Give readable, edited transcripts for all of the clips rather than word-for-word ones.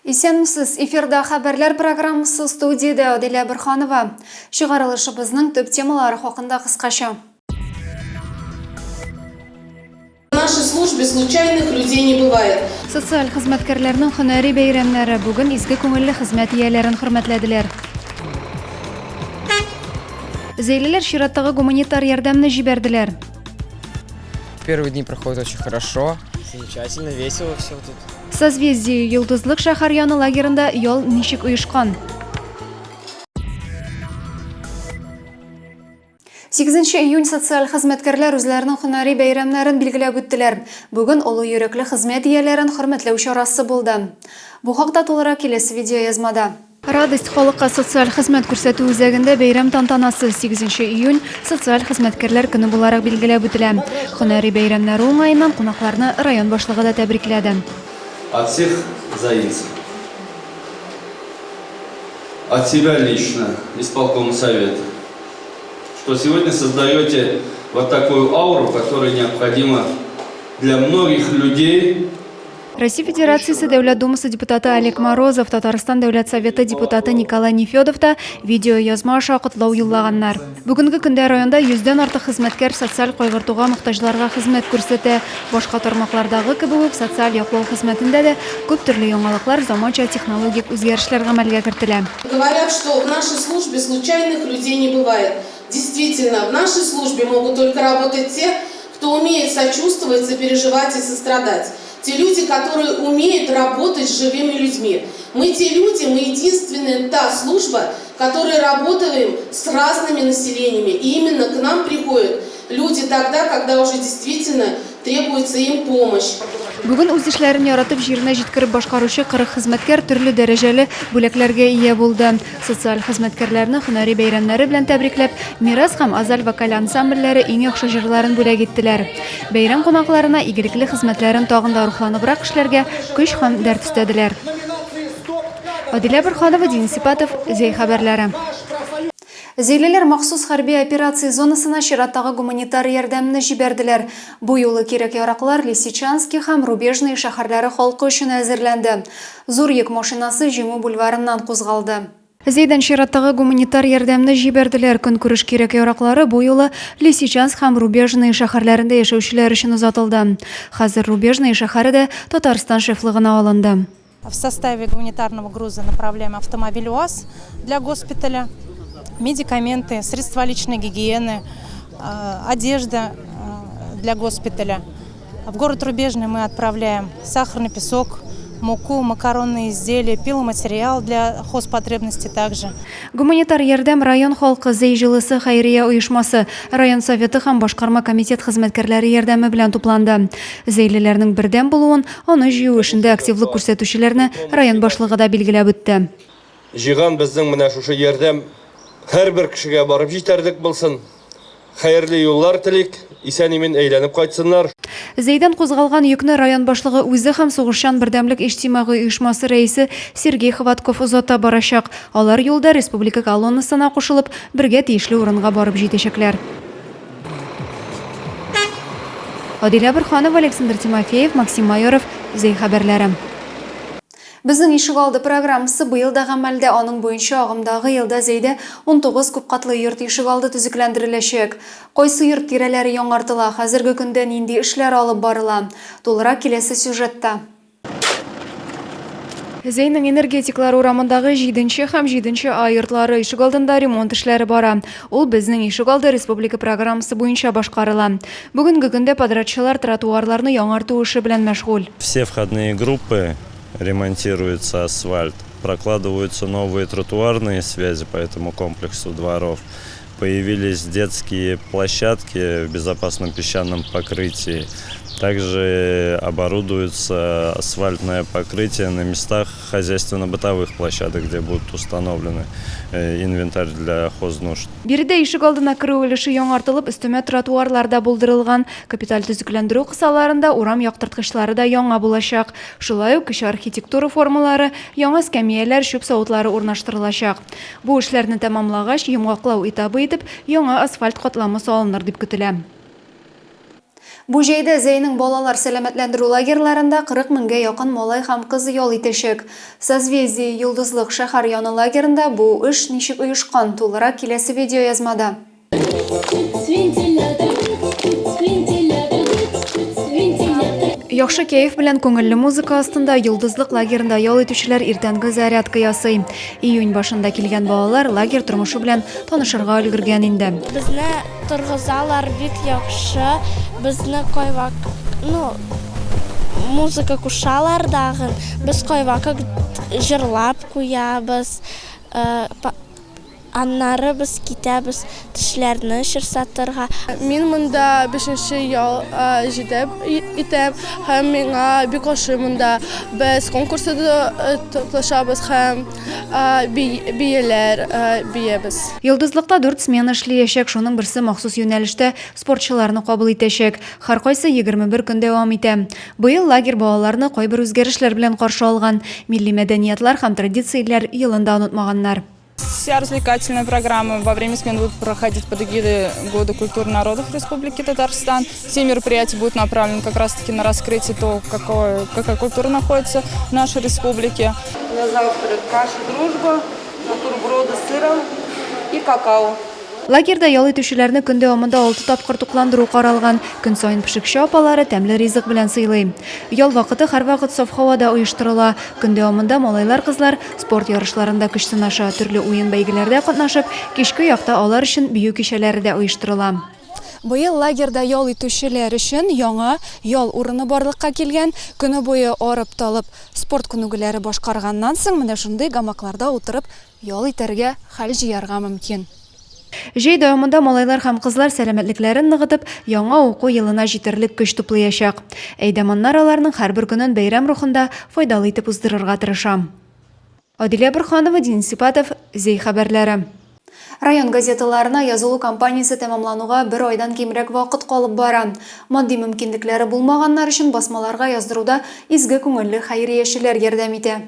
Исәнмесез, эфирда хәбәрләр программасы студиядә Адилә Борханова. Чыгарылышыбызның төп темалары хакында кыскача. В нашей службе случайных людей не бывает. Социаль хезмәткәрләрнең һөнәри бәйрәмнәре бүген изге күңелле хезмәт ияләрен хөрмәтләделәр. Зәйлеләр чираттагы гуманитар ярдәмне җибәрделәр. Первые дни проходят очень хорошо. Замечательно, весело все тут. Созвездие Йолдызлык шәһәр яны лагерында ял ничек оешкан? 8 июнь социаль хезмәткәрләр үзләренең һөнәри бәйрәмнәрен билгеләп үттеләр. Бүген олы йөрәкле хезмәт ияләрен хөрмәтләү чарасы булды. Бу хакта тулырак киләсе видеоязмада. Радость халыкка социаль хезмәт күрсәтү үзәгендә бәйрәм тантанасы 8 июнь социаль хезмәткәрләр көне буларак билгеләп үтелә. Һөнәри бәйрәмнәре уңаеннан кунакларны район башлыгы да тәбрикләде. От всех заинцев. От себя лично, исполкома совета, что сегодня создаете вот такую ауру, которая необходима для многих людей. Россия Федерациясе Дәүләт Думасы депутаты Олег Морозов, Татарстан Дәүләт Советы депутаты Николай Нефедов та видеоязма аша котлау юллаганнар. Бүгенге көндә районда йөздән артык хезмәткәр социаль кайгыртуга мохтаҗларга хезмәт күрсәтә. Башка тармаклардагы кебек үк социаль яклау хезмәтендә дә күп төрле яңалыклар, заманча технологик үзгәрешләр гамәлгә кертелә. Говорят, что в нашей службе случайных людей не бывает. Действительно, в нашей службе могут только работать те, кто умеет сочувствовать, сопереживать и сострадать. Те люди, которые умеют работать с живыми людьми. Мы те люди, мы единственная та служба, которая работаем с разными населениями. И именно к нам приходят люди тогда, когда уже действительно требуется им помощь. Бүген үз эшләрен яратып, җиренә җиткереп башкаручы 40 хезмәткәр төрле дәрәҗәле бүләкләргә ия булды. Социаль хезмәткәрләрне һөнәри бәйрәмнәре белән тәбрикләп, Мирас һәм Азаль вокаль ансамбльләре иң яхшы җырларын бүләк иттеләр. Бәйрәм кунакларына игелекле хезмәтләрен тагын да рухланыбрак эшләргә көч һәм дәрт өстәделәр. Адилә Борһанова, Денис Ипатов, Зәй хәбәрләре. Зәйлеләр махсус хәрби операция зонасына чираттагы гуманитар ярдәмне җибәрделәр. Бу юлы кирәк-яраклар Лисичански һәм Рубежное шәһәрләре халкы өчен әзерләнде. Зур йөк машинасы Җиңү бульварыннан кузгалды. Зәйдән чираттагы гуманитар ярдәмне җибәрделәр. Көнкүреш кирәк-яраклары бу юлы Лисичанск һәм Рубежное шәһәрләрендә яшәүчеләр өчен озатылды. Хәзер Рубежное шәһәре дә Татарстан шефлыгына алынды. В составе гуманитарного груза направляем автомобиль УАЗ для госпиталя, медикаменты, средства личной гигиены, одежда для госпиталя. В город Рубежный мы отправляем сахарный песок, муку, макаронные изделия, пиломатериал для хозпотребности также. Гуманитар ярдәм район халкы Зәй җылысы хәйрия оешмасы, район Советы һәм башкарма комитет хезмәткәрләре ярдәме белән тупланды. Зәйлеләрнең бердәм булуын, аны җыю эшендә активлык күрсәтүчеләрне район башлыгы да билгеләп үтте. Җыйган безнең менә шушы ярдәм һәрбер кешегә барып җитәрлек булсын. Хәерле юллар телик, исән-имин әйләнеп кайтсыннар. Зәйдән кузгалган йөкне район башлыгы үзе һәм Сугышчан бердәмлек иҗтимагый оешмасы рәисе Сергей Хватков озата барачак. Алар юлда республика колоннасына кушылып, бергә тиешле урынга барып җитәчәкләр. Адилә Борһанова, Александр Тимофеев, Максим Майоров, Зәй хәбәрләре. Безнең ишегалды программасы быел да гамәлдә, аның буенча агымдагы елда Зәйдә 19 күпкатлы йорт ишегалды төзекләндереләчәк. Кайсы йорт тирәләре яңартыла, хәзерге көндә нинди эшләр алып барыла? Тулырак киләсе сюжетта. Зәйнең Энергетиклар урамындагы җиденче һәм җиденче А йортлары ишегалдында ремонт эшләре бара. Ул Безнең ишегалды республика программасы буенча башкарыла. Бүгенге көндә подрядчылар тротуарларны яңарту эше белән мәшгуль. Все входные группы ремонтируется асфальт, прокладываются новые тротуарные связи по этому комплексу дворов, появились детские площадки в безопасном песчаном покрытии, также оборудуется асфальтное покрытие на местах хозяйственно-бытовых площадок, где будут установлены э, инвентарь для хознужд. Биредә ишек алдына керү өлеше яңартылып, өстәмә тротуарлар да булдырылган. Капиталь төзекләндерү кысаларында урам яктырткычлары да яңа булачак. Шулай ук кече архитектура формалары, яңа эскәмияләр, чүп савытлары урнаштырылачак. Бу эшләрне тәмамлагач, йомгаклау этабы итеп, яңа асфальт катламы салыныр дип көтелә. Бу җәйдә Зәйнең балалар сәламәтләндерү лагерьларында 40 меңгә якын малай һәм кыз ял итәчәк. Созвездие-Йолдызлык шәһәр яны лагерында бу эш ничек оешкан, тулырак киләсе видеоязмада. Яхшы кәеф белән күңелле музыка астында Йолдызлык лагерында ял итүчеләр иртәнге зарядка ясый. Июнь башында килгән балалар лагерь тормышы белән танышырга өлгергән инде. Безне Торгызалар бик яхшы, безне кайвак, ну, музыка кушалар дагын, без кайвакыт җырлап куябыз, аннары без китәбез тешләрне чирсатырга. Мин монда бишенче ел җитеп итәм һәм миңа бик ошый монда. Без конкурста да катнашабыз һәм биеләр биябез. Йолдызлыкта дүрт смена эшлиячәк, шуның берсе махсус юнәлештә спортчыларны кабул итәчәк. Һәркайсы 21 көн дәвам итә. Быел лагерь балаларны кайбер үзгәрешләр белән каршы алган. Милли мәдәниятлар һәм традицияләр елын да онытмаганнар. Вся развлекательная программа во время смен будут проходить под эгидой Года культуры народов Республики Татарстан. Все мероприятия будут направлены как раз-таки на раскрытие того, какое, какая культура находится в нашей республике. На завтрак каша «Дружба», бутерброды с сыром и какао. Лагерьда ял итүчеләрне көн дәвамында алты тапкыр тукландыру каралган. Көн саен пешекче апалары тәмле ризык белән сыйлый. Ял вакыты һәрвакыт саф һавада оештырыла. Көн дәвамында малайлар-кызлар спорт ярышларында көч сынаша, төрле уен-бәйгеләрдә катнашып, кичке якта алар өчен бию кичәләре дә оештырыла. Быел лагерьда ял итүчеләр өчен яңа ял урыны барлыкка килгән. Көне буе арып-талып спорт күнегүләре башкарганнан соң, менә шундый гамакларда утырып ял итәргә, хәл җыярга мөмкин. Җәй дәвамында малайлар һәм кызлар сәламәтлекләрен ныгытып, яңа уку елына җитәрлек көч туплыячак. Әйдаманнар аларның һәрбер көнен бәйрәм рухында файдалы итеп уздырырга тырыша. Адилә Борһанова, Денис Сипатов, Зәй хәбәрләре. Район газеталарына язылу кампаниясе тәмамлануга бер айдан кимрәк вакыт калып бара. Матди мөмкинлекләре булмаганнар өчен басмаларга яздыруда изге күңелле хәйриячеләр ярдәм итә.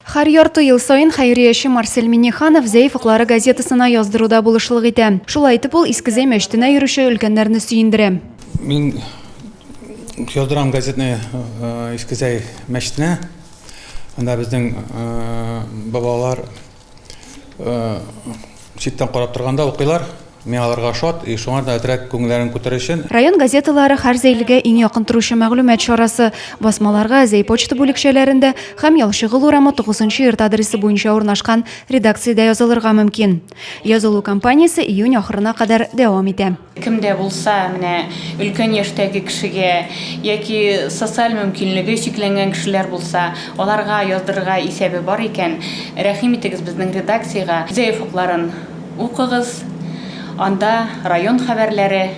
Һәр ярты ел саен хәйрияче Марсель Миннеханов Зәй офыклары газетасына яздыруда булышлык итә. Шулай итеп ул Иске Зәй мәчетенә йөрүче өлкәннәрне сөендерә. Мин яздырам газетны Иске Зәй мәчетенә. Анда безнең бабалар читтән карап торганда укыйлар. Мин аларга шат, и шуңар да әзрәк күңелләрен күтәрер өчен. Район газеталары һәр зәйлегә иң якын торучы мәгълүмат чарасы. Басмаларга Зәй почта бүлекчәләрендә һәм Ялчыгыл урамы 9 нчы йорт адресы буенча урнашкан редакциядә язылырга мөмкин. Язылу кампаниясе июнь ахырына кадәр дәвам итә. Кем дә булса, менә өлкән яшьтәге кешегә яки социаль мөмкинлеге чикләнгән кешеләр булса, аларга яздырырга исәбе бар икән, рәхим итегез безнең редакциягә. Зәй офыкларын укыгыз, анда район хәбәрләре,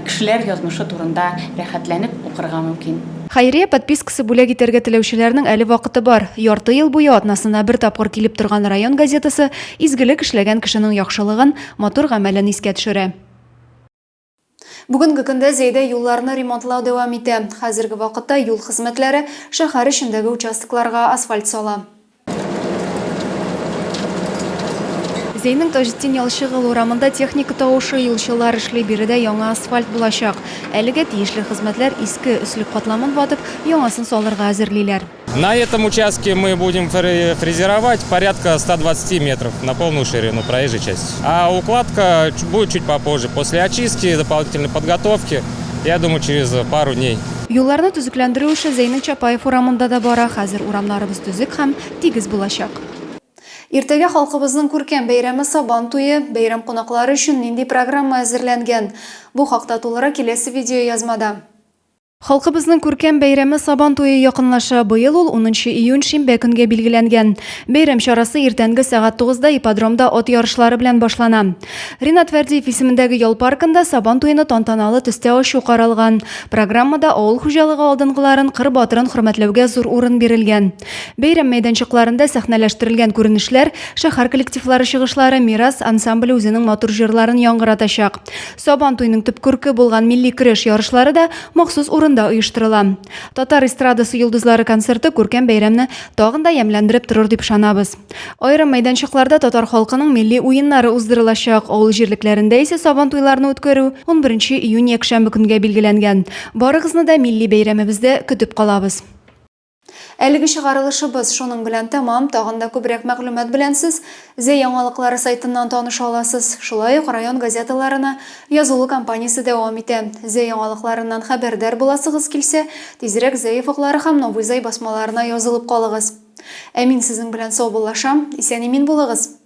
кешеләр язмышы турында рәхәтләнеп укырга мөмкин. Хәйрия подпискасы бүләк итәргә теләүчеләрнең әле вакыты бар. Ярты ел буе атнасына бер тапкыр килеп торган район газетасы изгелек эшләгән кешенең яхшылыгын, матур гамәлен искә төшерә. Бүгенге көндә Зәйдә юлларны ремонтлау дәвам итә. Хәзерге вакытта юл хезмәтләре шәһәр эчендәге участокларга асфальт сала. Зәйнең Таҗетдин Ялчыгол урамында техника тавышы, юлчылар эшли, биредә яңа асфальт булачак. Әлегә тиешле хезмәтләр иске өслек катламын ватып, яңасын салырга әзерлиләр. На этом участке мы будем фрезеровать порядка 120 метров на полную ширину проезжей части. А укладка будет чуть попозже, после очистки, дополнительной подготовки, я думаю, через пару дней. Юлларны төзекләндерү эше Зәйнең Чапаев урамында да бара. Хәзер урамнарыбыз төзек һәм тигез булачак. Иртәгә халкыбызның күркәм бәйрәме Сабан туе. Бәйрәм кунаклары өчен нинди программа әзерләнгән? Бу хакта тулырак киләсе видеоязмада. Халкыбызның күркәм бәйрәме Сабан туе якынлаша. Быел ул унынчы июнь шимбә көнгә билгеләнгән. Бәйрәм чарасы иртәнге сәгать тугызда ипподромда ат ярышлары белән башлана. Ринат Фәрдиев исемендәге ял паркында Сабан туены тантаналы төстә ачу каралган. Программада авыл хуҗалыгы алдынгыларын, кыр батырын хөрмәтләүгә зур урын бирелгән. Бәйрәм мәйданчыкларында сәхнәләштерелгән күренешләр, шәһәр коллективлары чыгышлары, Мирас ансамбле үзенең матур җырларын яңгыратачак. Сабан туеның төп күрке булган милли көрәш ярышлары да махсус урын урында оештырыла. Татар эстрадасы йолдызлары концерты күркәм бәйрәмне тагын да ямьләндереп торыр дип ышанабыз. Аерым мәйданчыкларда татар халкының милли уеннары уздырылачак, авыл җирлекләрендә исә Сабантуйларны үткәрү унберенче июнь якшәмбе көнгә билгеләнгән. Барыгызны да милли бәйрәмебездә көтеп калабыз. Әлеге чыгарылышыбыз шуның белән тәмам. Тагын да күбрәк мәгълүмат белән сез Зәй яңалыклары сайтыннан таныша аласыз. Шулай ук район газеталарына язылу кампаниясе дәвам итә. Зәй яңалыкларыннан хәбәрдар буласыгыз килсә, тизрәк Зәй офыклары һәм Новый Зай басмаларына язылып калыгыз. Ә мин сезнең белән саубуллашам. Исән-имин булыгыз!